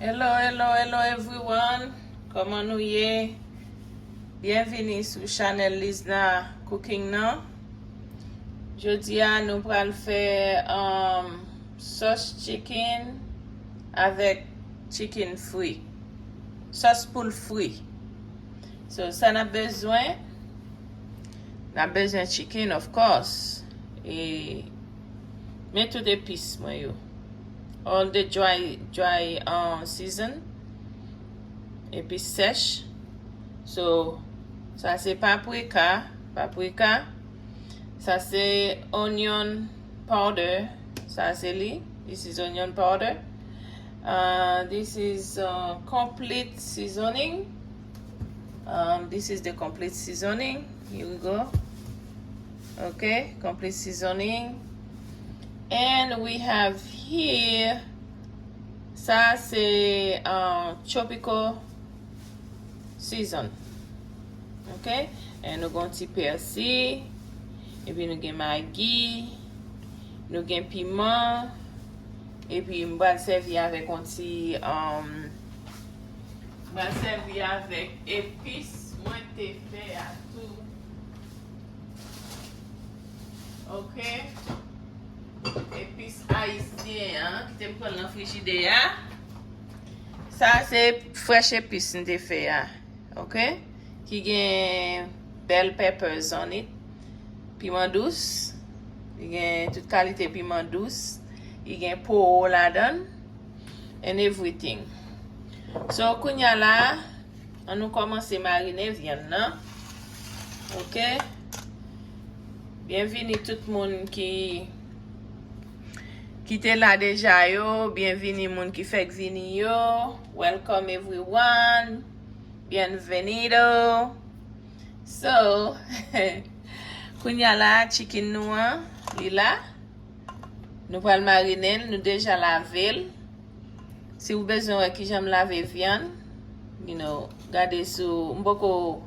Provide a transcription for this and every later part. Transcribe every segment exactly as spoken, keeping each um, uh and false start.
Hello, hello, hello everyone. Kòman nou ye? Byenvini sou chanèl Lizna Cooking nan. Jodi a nou pral fè um, sòs chicken avèk chicken fri. Sòs poul fri. So, sa n ap bezwen, n ap bezwen chicken, of course. E men tout epis mwen yo. All the dry, dry uh, season. Epis sèch. So, sa se paprika, paprika. Sa se onion powder. Sa se li. This is onion powder. Uh, this is uh, complete seasoning. Um, this is the complete seasoning. Here we go. Okay, complete seasoning. And we have here, sa se uh, tropical season. Okay? And nou gen ti pèsi, epi nou gen magi, nou gen piman, epi m pral sèvi avèk yon ti um, m pral sèvi avèk epis mwen te fè a tou. Ok? Epis ayisyen an ki te m pran nan frijidè a. Sa se fresh epis m te fè a. Ok? Ki gen bell peppers on it. Piman dous. Li gen tout kalite piman dous. Li gen powo ladan l. And everything. So, kounya la, an nou kòmanse marine vyann nan. Ok? Byenvini tout moun ki ki te la deja yo, byenvini moun ki fèk vini yo. Welcome everyone. Bienvenido. So, kounya la, chicken nou an, li la. Nou pral marine l, nou deja lave l. Si w bezwen wè kijan m lave vyann, you know, gade sou, m poko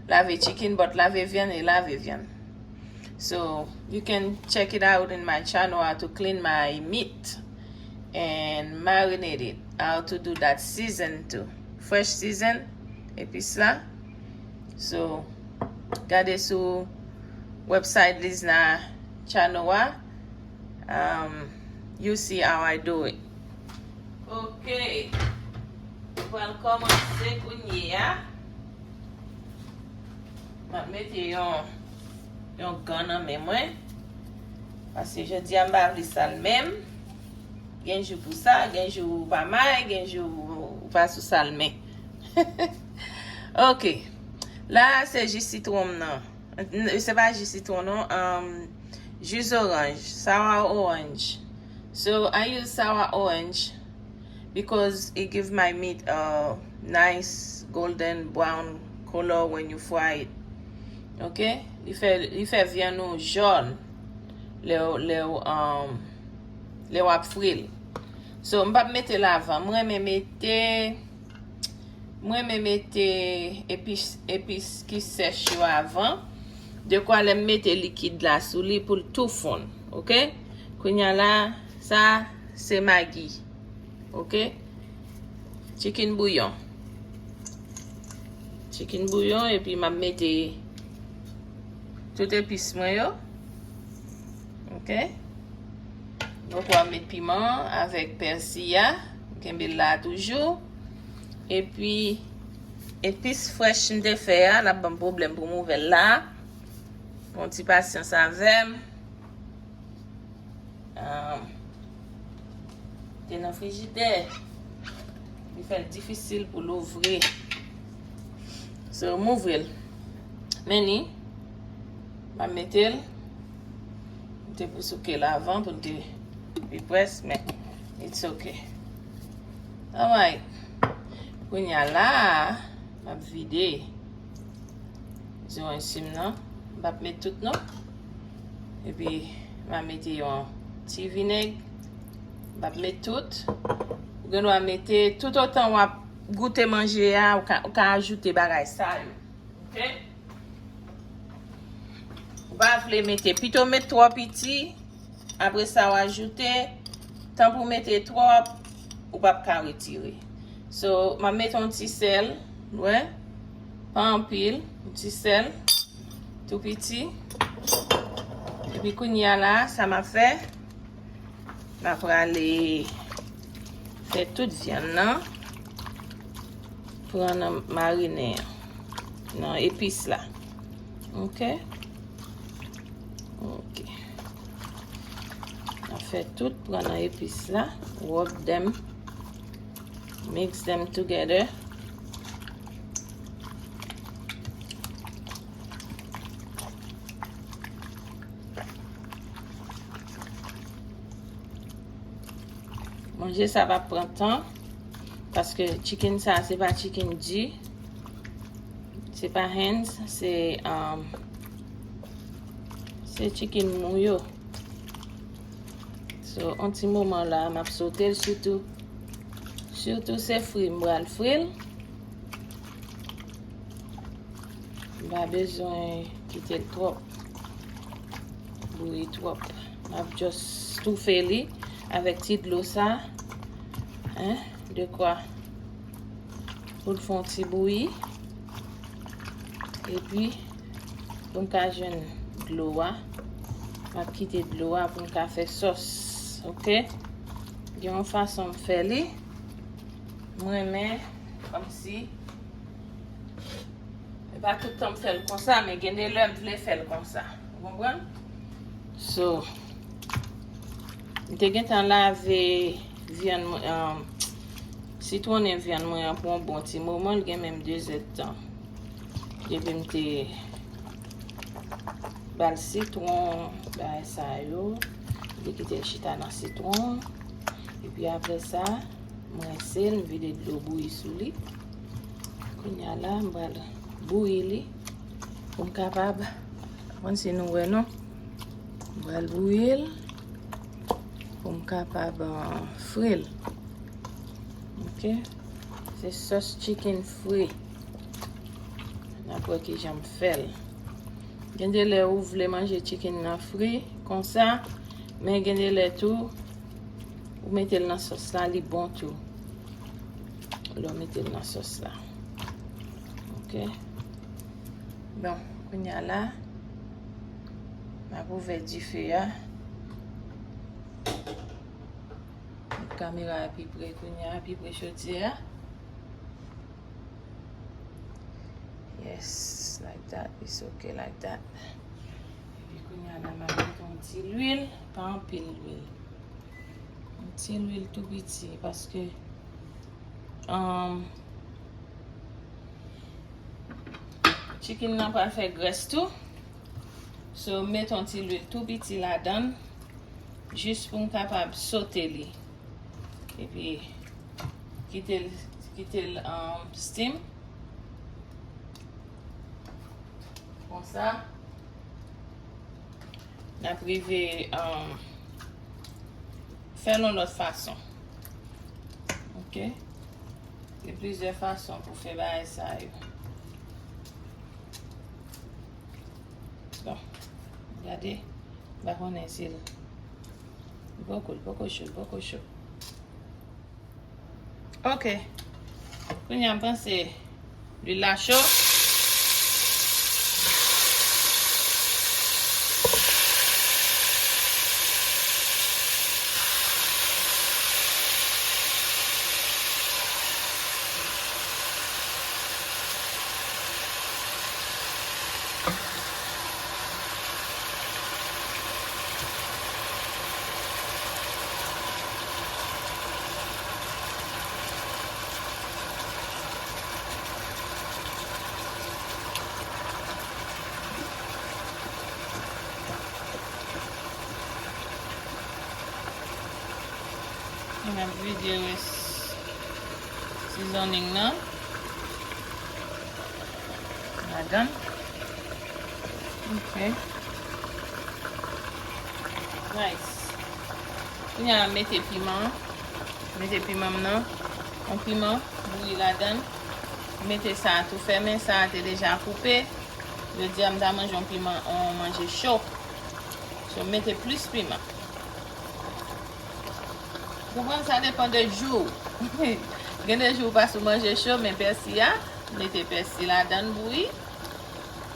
lave chicken, but lave vyann e lave vyann. So, you can check it out in my channel how to clean my meat and marinate it. How to do that season too. Fresh season, epis la. So, gade sou website Lizna channel a. Um, you see how I do it. Ok. Nou pral kòmanse kounye a. M ap mete yon, yon gan nan men mwen. Paske jodi a m pa vle sal men m. Gen jou pou sa, gen jou ou pa may, gen jou ou pa sou sal men. Ok. La, se ji sitwon m nan. N- Se pa ji sitwon, non. Um, ji zoranj. Sour orange. So, I use sour orange because it give my meat a nice golden brown color when you fry it. Ok? Li fè, li fè vyann ou jòn lè, w- lè, w, um, lè w ap fri l. So, m p ap mete l avan. M renmen mete, m renmen mete epis, epis ki sèch yo avan. Dekwa lè m mete likid la sou li pou l tou fonn. Ok? Kounya la, sa, se magi. Ok? Chicken bouillon. Chicken bouillon, epi m ap mete tout epis mwen yo. Ok? Donk, w ap met piman avèk pèsi a. Kenbe l la toujou. Epi, epis frèch m te fè a, l ap ban m pwoblèm pou m ouvè l la. Pran ti pasyans avè m. Ah, te nan frijidè. Li fè l difisil pou l ouvri. So, m ouvri l. Men ni, m ap mete l. M te pou souke l avan pou l te pi près, men it's ok. Alright. Kounya la, m ap vide. Zoranj si m nan. M p ap met tout non. Epi, m a mete yon ti vinèg. M p ap met tout. Ou gen dwa mete tout otan w ap goute manje a, ou ka, ou ka ajoute bagay sa yo. Ok? Ou pa vle mete, pito met twò piti, apre sa w ajoute, tan pou mete twòp, ou p ap ka retire. So, m ap mete yon ti sèl, wè, pa anpil, yon ti sèl, tou piti. Epi kounye a la, sa m ap fè, m ap prale fè tout vyann nan pran nan marinen an, nan epis la. Ok? Ok. N ap fè tout pran nan epis la. Rub them. Mix them together. Manje sa va pran tan, paske chicken sa, se pa chicken di, se pa hands, se, um, se chicken mou yo. So, yon ti moman la, m ap sote l, sitou, sitou se fri m pral fri l. M pa bezwen kite l twòp, bouyi twòp. M ap just toufe li avèk ti dlo sa, en, dekwa pou l fè yon ti bouyi. Epi, pou m ka jwenn dlo a, m ap kite dlo a pou m ka fè sòs, ok? Gen yon fason m fè li, m renmen, kòmsi, e pa tout tan m fè l konsa, men gen de lè m vle fè l konsa. Ou konprann? So, m te gentan lave vyann mwen, um, sitwonnen vyann mwen an pou yon bon ti moman, l gen menm de zèdtan. Depi m te ba l sitwon, bagay sa yo, m te kite l chita nan sitwon. Epi apre sa, m rense l, m vide dlo bouyi sou li. Kounye a la, m pral bouyi li pou m kapab, pa konn si nou wè non. M pral bouyi l pou m kapab, ah, fri l. Ok? Se sòs chicken fri. N ap wè kijan m fè l. Gen de lè ou vle manje chicken nan fri konsa, men gen de lè tou ou mete l nan sòs la, li bon tou. Lè w mete l nan sòs la. Ok. Bon, kounye a la, m ap ouvè dife a. Met kamera a pi pre kounye a, pi pre chodyè a. Yes, like that, it's okay like that. Epi kounye a la, m ap mete yon ti lwil, pa anpil lwil. Yon ti lwil tou piti, paske, um, chicken nan pral fè grès tou. So, m met yon ti lwil tou piti ladan l, jis pou m kapab sote li. Epi, kite l, kite l, um, steam. Konsa, n ap rive, um, fè l yon lòt fason. Ok? Gen plizyè fason pou fè bagay sa yo. Bon, gade, m pa konnen si l, li poko, li poko cho, li poko cho. Ok. Kounye a m panse lwil la cho. N ap vide rès seasoning nan ladan. Ok. Nice. Kounye a, mete piman. Mete piman m nan. Yon piman bouyi ladan. Mete sa a tou fèmen. Sa a te deja koupe. Jodi a, m ta manje yon piman, yon manje cho. So, mete plis piman. Konprann, sa depann de jou. Gen de jou ou pa sou manje cho, men pèsi a, mete pèsi ladan l bouyi.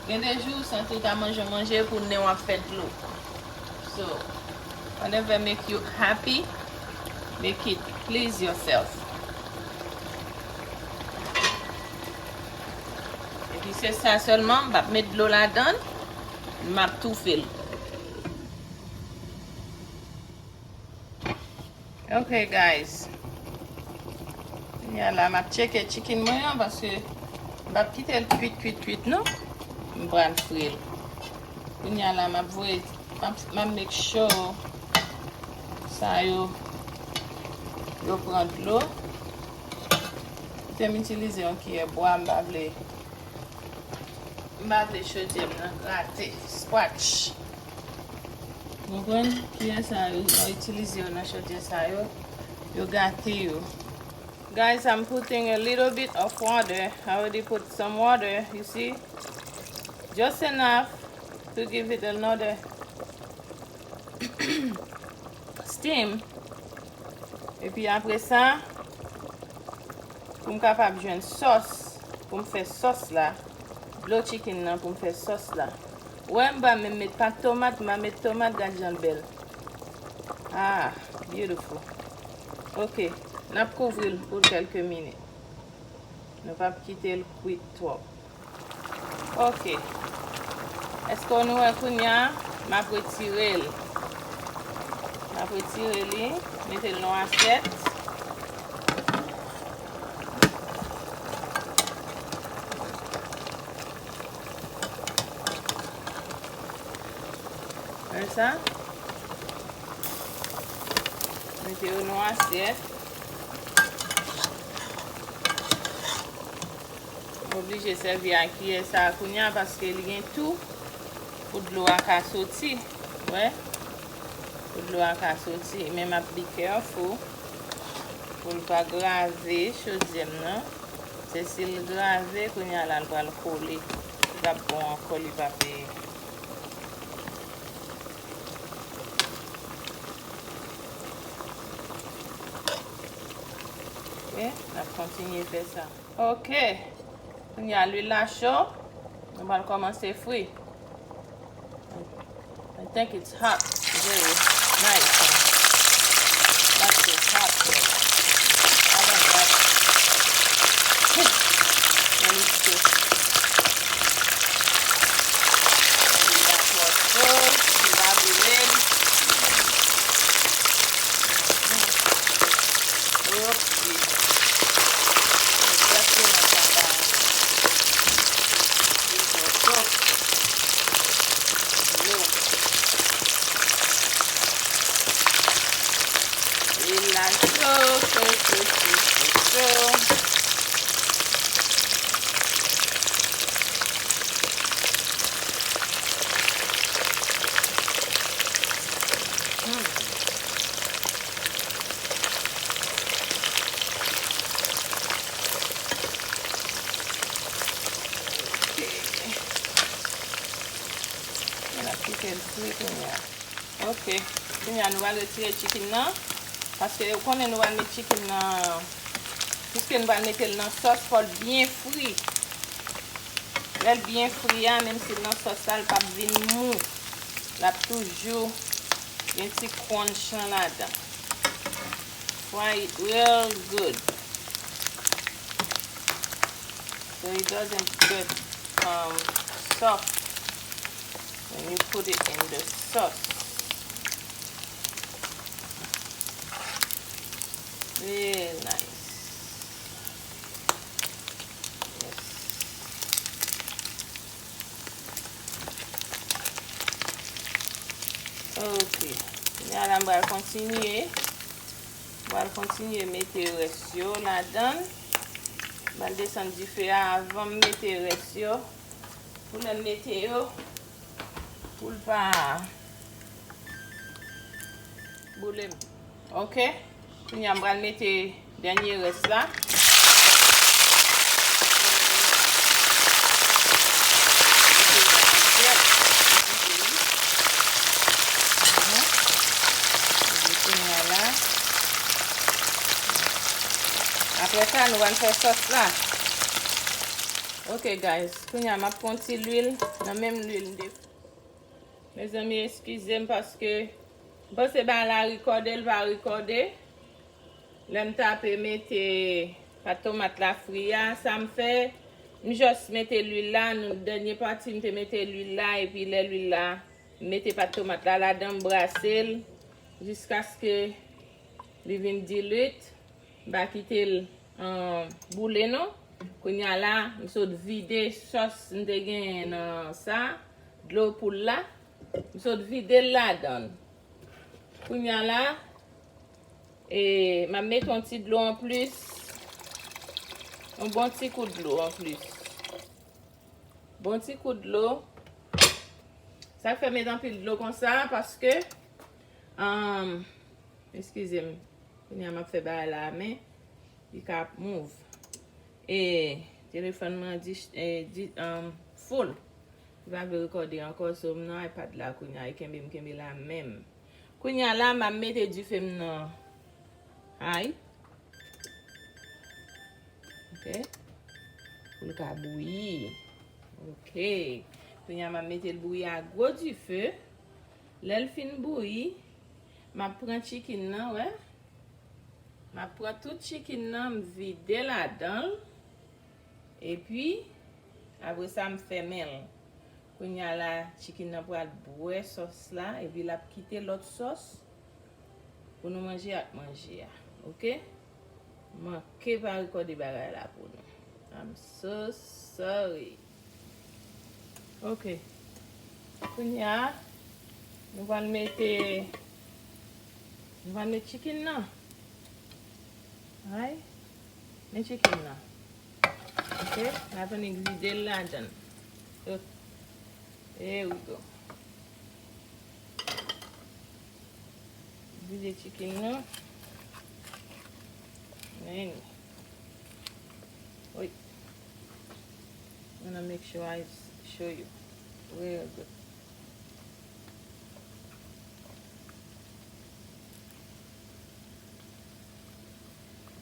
Gen de jou ou santi ou ta manje yon manje pou nen w ap fè dlo. So, whatever make you happy, make it please yourself. Epi se sa sèlman, m p ap met dlo ladan l, m ap toufe l. Ok, guys. Kounye a la, m ap tcheke chicken mwen an, paske m p ap kite l kwit, kwit, kwit, non. M pral fri l. Kounye a la, m ap voye, m ap, m ap make sure sa yo, yo pran dlo. Kite m itilize yon kiyè bwa, m pa vle M pa vle chodyè m nan grate, scratch. Konprann? Kiyè sa yo, yo itilize yo nan chodyè sa yo, yo gate yo. Guys, I'm putting a little bit of water. I already put some water, you see? Just enough to give it another steam. Epi apre sa, pou m kapab jwenn sòs, pou m fè sòs la, dlo chicken nan pou m fè sòs la. Ou wè m pa menm met pat tomat, m pa met tomat, gad jan l bèl. Ah, beautiful. Ok, n ap kouvri l pou kèlke minit. Nou p ap kite l kwit twòp. Ok. Èske nou wè kounye a? M ap retire l. M ap retire li, mete l nan asyèt. Wè sa? Mete yo nan asyèt. M oblije sèvi ak kiyè sa a kounye a paske li gen tou pou dlo a ka soti. Wè? Pou dlo a ka soti. Men m ap be careful pou l pa graze chodyè m nan. Se si l graze, kounye a la l pral kole. Li p ap bon ankò, li p ap. Ok, n ap kontinye fè sa. Ok. Kounye a lwil la cho. Nou pral kòmanse fri. I think it's hot. Very nice. Not too hot, but I don't like it. Let me see. Lwil la twò cho, li pa boule. Oupsi. Egzakteman sa m ta renmen. Li twò cho. Dlo. Lwil la cho, cho, cho, cho, cho, cho. Hmm. Ok. N ap kite l fri kounye a. Ok. Kounye a, nou pral retire chicken nan. Paske ou konnen nou pral met chicken nan. Piske nou pral mete l nan sòs, fò l byen fri. Lè l byen fri a, menm si l nan sòs la, l p ap vin mou. L ap toujou gen ti crunch lan ladan. Fry it real good. So it doesn't get, um, soft when you put it in the sauce. Real nice. Yes. Ok. Kounye a la, m pral kontinye. M pral kontinye mete rès yo ladan l. M pral desann dife a avan m mete rès yo. Pou lè m mete yo, pou l pa boule m. Ok. Kounye a m pral mete dènye rès la. Epi kounye a la, Apre sa, nou pral fè sòs la. Ok, guys, kounye a m ap pran ti lwil nan menm lwil m te. Mezanmi, eskize m paske m panse bagay la rekòde, l pa rekòde. Lè m t ape mete pat tomat la fri a, sa m fè, m jis mete lwil la, nan dènye pati m te mete lwil la, epi lè lwil la, m mete pat tomat la ladan, m brase l jiskaske li vin dilit. M pa kite l, um, boule non. Kounye a la, m sot vide sòs m te genyen nan sa, dlo poul la. M sot vide l ladan. Kounye a la, e, m ap mete yon ti dlo anplis. Yon bon ti kout dlo anplis. Bon ti kout dlo. Sa k fè m met anpil dlo konsa, paske, um, eskize m, kounye a m ap fè bagay la a men, li ka ap move. E telefòn mwen di, e, di, um, full. Li pa vle rekòde ankò, so m nan iPad la kounye a, e kenbe m kenbe la menm. Kounye a la, m ap mete dife m nan high. Ok. Pou l ka bouyi. Ok. Kounye a, m ap mete l bouyi a gwo dife. Lè l fin bouyi, m ap pran chicken nan, wè. M ap pran tout chicken nan, m vide ladan l. Epi, apre sa, m fèmen l. Kounye a la, chicken nan pral bwè sòs la, epi l ap kite lòt sòs pou nou manje ak manje a. Ok? Manke pa rekòde bagay la pou nou. I'm so sorry. Ok. Kounye a, nou pral mete, nou pral mete chicken nan. Ay, men chicken nan. Ok, n ap annik vide l ladan. Ok. Here we go. Vide chicken nan. Men. Wi. I'm gonna make sure I s- show you real good.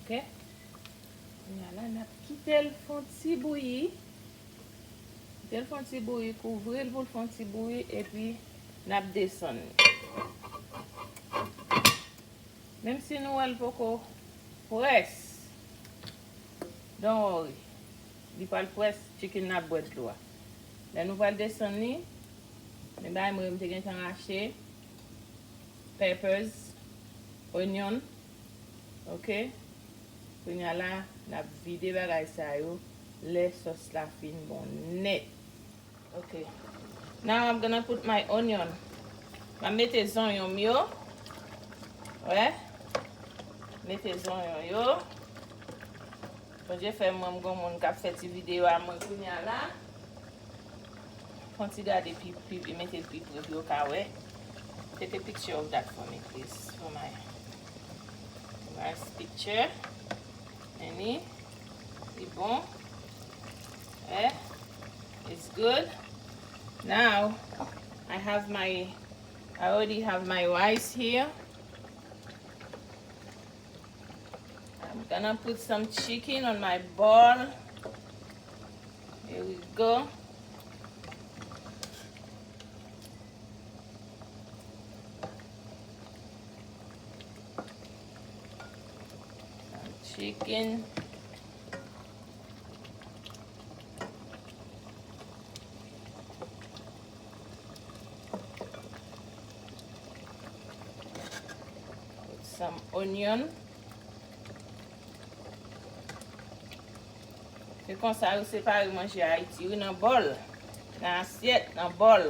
Ok? Kounye a la, n ap kite l fè yon ti bouyi. Kite l fè yon ti bouyi, kouvri l pou l fè yon ti bouyi, epi n ap desann li. Menm si nou wè l poko près, don't worry. Li pral près, chicken nan ap bwè dlo a. Lè nou pral desann li, men bagay mwen yo m te gentan rache, peppers, onion, ok? Kounye a la, n ap vide bagay sa yo lè sòs la fin bon nèt. Ok. Now I'm gonna put my onion. M ap mete zonyon m yo. Wè. Mete zonyon yo. Bondye fè mwen m gon moun k ap fè ti videyo a mwen kounye a la. Fè yon ti gade pi, pi, mete l pi pre pou yo ka wè. Take a picture of that for me, please. For my nice picture. Any? Li bon? Eh? It's good. Now, I have my, I already have my rice here. I'm gonna put some chicken on my bowl. Here we go. Some chicken. Put some onion. Se konsa yo separe manje Ayiti, wi, nan bòl, nan asyèt, nan bòl.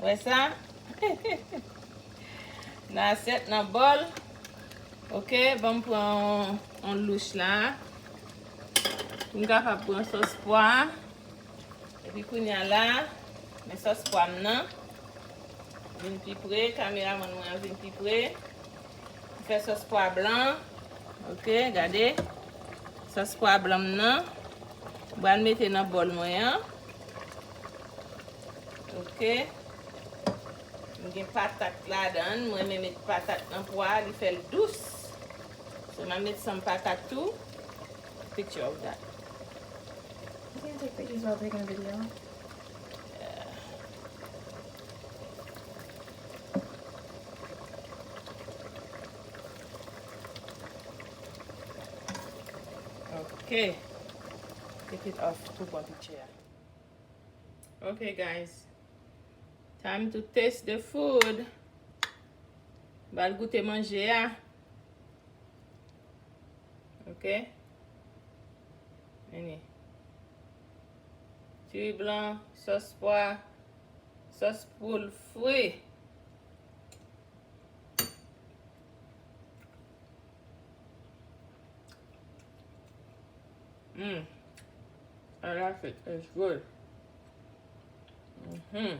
Ou wè sa? Nan asyèt, nan bòl. Ok, ban m pran yon, yon louch la. Pou m kapab pran sòs pwa. Epi kounye a la, men sòs pwa m nan. Vin pi pre, kameramann mwen an vin pi pre. M fè sòs pwa blan. Ok, gade. Sòs pwa blan m nan. M pral mete nan bòl mwen an. Ok. M gen patat ladan l. Mwen renmen met patat nan pwa, li fè l dous. So, m a met sanm patat tou. Picture of that. You can't take pictures while taking a video. Ok. Take it off pou pran picture a. Ok, guys. Time to taste the food. M pral goute manje a. Ok. Vini. Diri blan, sòs pwa, sòs poul fri. Mm. I like it. It's good. Mm-hmm.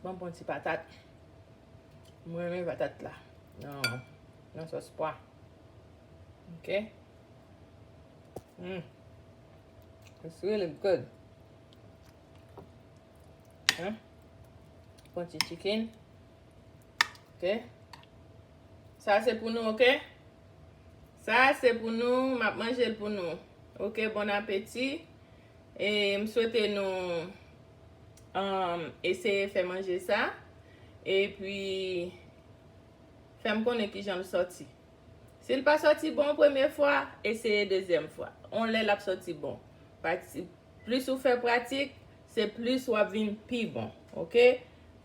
Bon, bon ti patat. Mwen renmen patat la. Nan, nan sòs pwa. Ok. Mm. It's really good. Hein? Bon ti chicken. Ok. Sa se pou nou, ok? Sa se pou nou, m ap manje l pou nou. Ok, bon apeti. E m swete nou um, eseye fè manje sa. Epi, fè m konnen kijan l sòti. Si l pa sòti bon premye fwa, eseye dezyèm fwa. On lè l ap sòti bon. Pati, plis ou fè pratik, se plis w ap vin pi bon. Ok?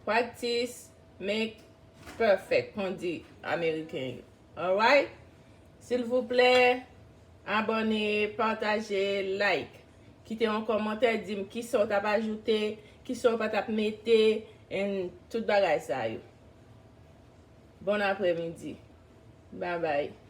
Practice make perfect, kon di Ameriken yo. Alright? Silvouplè, abòne, pataje, like. Kite yon kòmantè, di m kisa w t ap ajoute, kisa w pa t ap mete, and tout bagay sa yo. Bon aprèmidi. Bye bye.